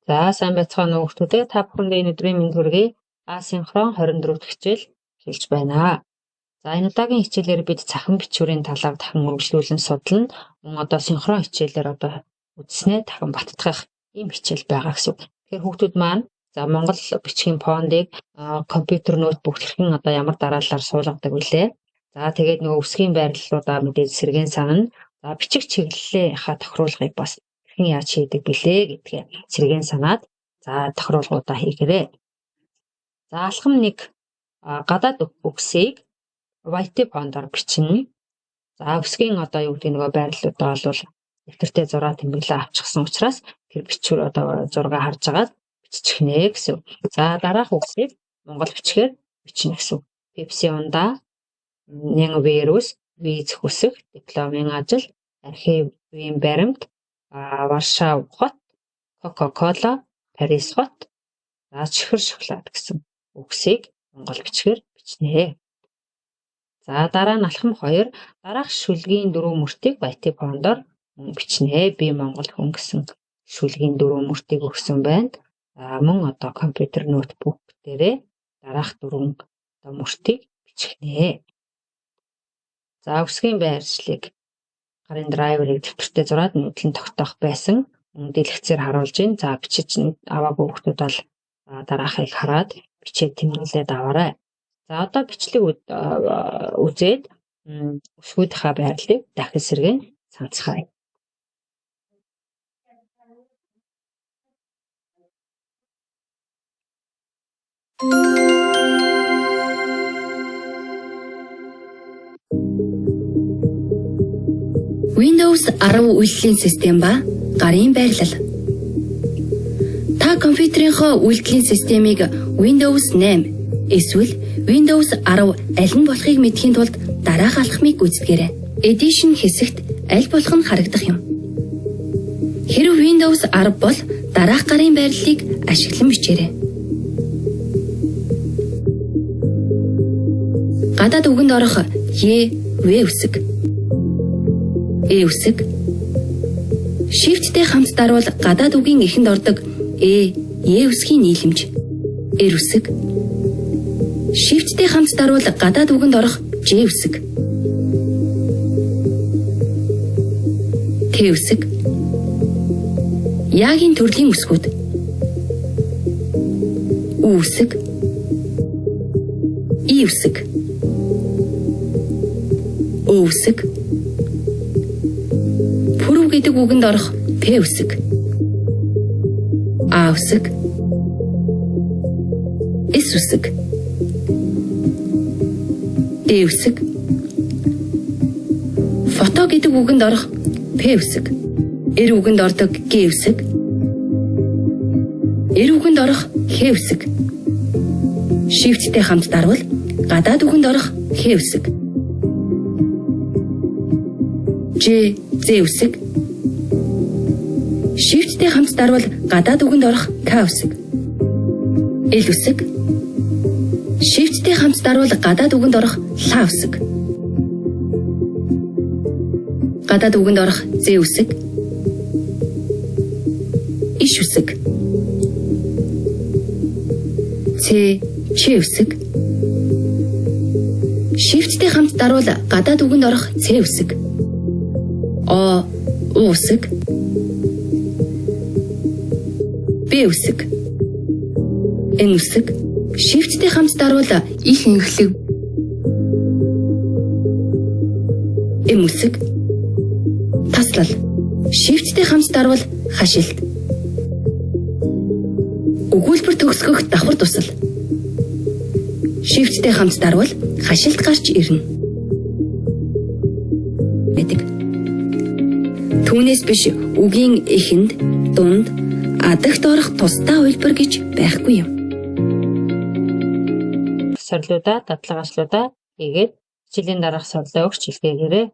За, сайн байцгаана уу, хүүхдүүдээ. Та бүхэндээ энэ өдрийн мэнд хүргэе. Асинхрон 24 дахь хичээл эхэлж байна. За, энэ удаагийн хичээлээр бид цахим бичвэрийн талаар дахин үргэлжлүүлэн судлана. Мөн одоо синхрон хичээлээр одоо үзснээ дахин баттгах ийм хичээл байгаа гэсэн үг. Тэгэхээр хүүхдүүд маань, за, Монгол бичгийн фонтыг компьютер, ноутбук хэрхэн одоо ямар дараалалаар суулгадаг билээ. За, тэгээд нөгөө үсгийн байрлалуудаа мэдээж сэргээн санана. За, бичих чиглэлийнхаа тохируулгыг бас хэрхэн яаж хийдэг билээ гэдгээ сэргээн санаад, за, тохируулгуудаа хийгээрэй. За, алхам 1, гадаад үгсийг White фонтоор бичнэ. За, үсгийн одоо юу гэдэг нөгөө байрлалуудаа бол дэвтэртээ зураа тэмдэглээ авчихсан учраас тэр бичвэр одоо зураг харж агаад биччихнэ гэсэн. За, дараах үгсийг монгол бичгээр бичнэ гэсэн. Пепси ундаа, нэн вирус, виз хүсэх, дипломын ажил, архивын баримт, Варшав хот, Кока-кола, Парис хот, за, чихэр шоколад гэсэн үгсийг монгол бичгээр бичнэ. За, дараа нь алхам 2, дараах шүлгийн дөрвөн мөртийг White фонтоор бичнэ. Би монгол хүн гэсэн шүлгийн дөрвөн мөртийг өгсөн байна. За, мөн одоо компьютер, ноутбук дээрээ дараах дөрвөн одоо мөртийг бичихнэ. За, үсгийн байршлыг, гарын драйверыг дэвтэртээ зураад нүдлэн тогтоох байсан. Мөн дэлгэцээр харуулж байна. За, бичиж аваагүй хүүхдүүд бол дараахыг хараад бичээд тэмдэглээд аваарай. За, одоо бичлэг үзээд үсгүүдийнхаа байрлалыг дахин сэргээн санацгаая. Windows 10 үйлдлийн систем ба гарын байрлал. Та компьютерийнхоо үйлдлийн системийг Windows 8 эсвэл Windows 10 аль нь болохыг мэдэхийн тулд дараах алхмыг гүйцэтгээрэй. Edition хэсэгт аль болох нь харагдах юм. Хэрэв Windows 10 бол дараах гарын байрлалыг ашиглан бичээрэй. Гадаад үгэнд орох Е, В үсэг. Э үсэг. Shift-тэй хамт дарвал гадаад үгийн эхэнд ордог Э, Е үсгийн нийлэмж. Р үсэг. Shift-тэй хамт дарвал гадаад үгэнд орох Ж үсэг. Т үсэг. Ягийн төрлийн үсгүүд. У үсэг. И үсэг. Ө үсэг. Пүрэв гэдэг үгэнд орох П үсэг. А үсэг. С үсэг. Д үсэг. Фото гэдэг үгэнд орох П үсэг. Р үгэнд ордог Г үсэг. Р үгэнд орох Х үсэг. Shift-тэй хамт дарвал гадаад үгэнд орох Х үсэг. Ж, З үсэг. Shift-тэй хамт дарвал гадаад үгэнд орох К үсэг. Л үсэг. Shift-тэй хамт дарвал гадаад үгэнд орох Л үсэг. Гадаад үгэнд орох З үсэг. Иш үсэг. Ц, Ч үсэг. Shift-тэй хамт дарвал гадаад үгэнд орох Ц үсэг. О, У үсэг. Б үсэг. Н үсэг. Shift-тэй хамт дарвал их инхлэг М үсэг. Таслал. Shift-тэй хамт дарвал хашилт. Өгүүлбэр төгсгөх давхар тусал. Shift-тэй хамт дарвал хашилт гарч ирнэ. Байдаг. Түүнээс биш үгийн эхэнд, дунд, адагт орох тусдаа хувилбар гэж байхгүй юм. Сорилуудаа, дадлага ажлуудаа хийгээд хичээлийн дараах сорилоо өгч илгээгээрэй.